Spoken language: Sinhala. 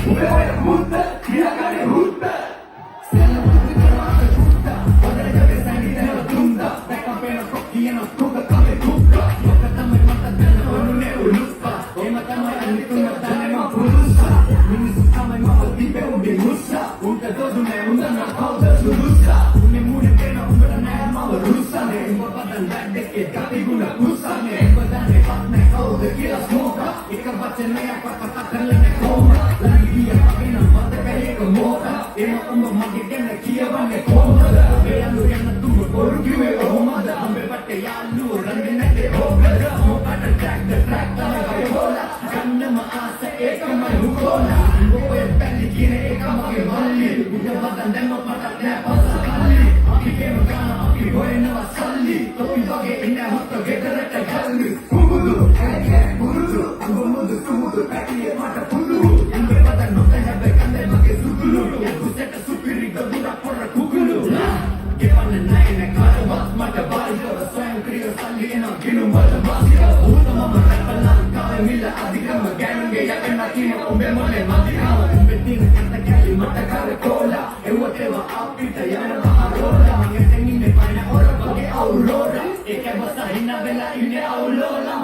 උඹේ ඔය මුත්ත තියාගන්නේ හුත්ත. සෙල්ල මුත්ත කරවාද කුත්ත. වදන ජවේ සැඟිතනව තුන්ද. දැක්කම පේන කොක්කියන කුක කමේ කුක්ක. ඔක තමයි මට දැන ඕනුනේ උලුප්පා. එහෙම තමයි අනිත් තුන දන්නේ මං පුරුෂා. මිනිස්සු තමයි මම තිබේ උඹේ මුස්සා. උන්ට දොඩු නෑ, උන් දන්නා කවුද සුදුස්සා. උනේ මූණේ පේන උඹට නෑ මව රුස්සනේ. උඹ පදන් වැඩකේ ගති ගුණ කුස්සනේ. උඹ දන්නේ වත් නෑ කවුද කියලා ස්මෝකා. එක වචනයක් කතා කරලා නෑ කොහොම. ළඟ ගිය වගේ නම් මතකයි ඒක මොහොත. එහෙම උඹ මගේ ගැන කියවන්නේ කොහොමද? උඹේ යාළු ගැන තුඹ බොරු කිව්වේ කොහොමද? උඹේ පටේ යාළුවෝ රංගේ නැත්තේ ඕකද? මොකට ට්‍රැක් ද ට්‍රැක් තමයි බයිපෝලා. ගන්නම ආස ඒකමයි හුකෝලා. උඹ ඔය පැලි කියන එක මගේ මල්ලි. උඹ වදන් දැම්ම මටත් නෑ පස්ස කල්ලි. අපි ගේම ගන්න අපි හොයනවා සල්ලි. තොපි වගේ ඉන්න හොත්ත ගෙදරට ගල්ලි. කුමුදු ඈ පුරුදු උඹ මුදු සුමුදු පැටියේ මට පුදු. උඹේ වදන් නොත හැබැයි කන්දේ මගේ සුදුලු. යකුසෙට සුපිරි ගදුරක් පොර කුකුළු. ගෙවන්න නෑ නෑ කාටවත් මට බාහිරව. ස්වයංක්‍රීය සල්ලි එනවා ගිණුම් වල මාසිකව. ඌත මම රැපර් ලංකාවේ මිල අධිකම. ගෑනුන්ගේ යකන කියන උඹේ මොලේ මදිකම. උඹේ තියෙන කැත කැලි මට කර කෝලා. එව්වට ඒවා අපිට යනවා අරෝලා. මං එතෙන් ඉන්නේ පයින් ඔර වගේ අවුරෝරා. ඒක බස හිනා වෙලා ඉන්නේ අවුලෝලා.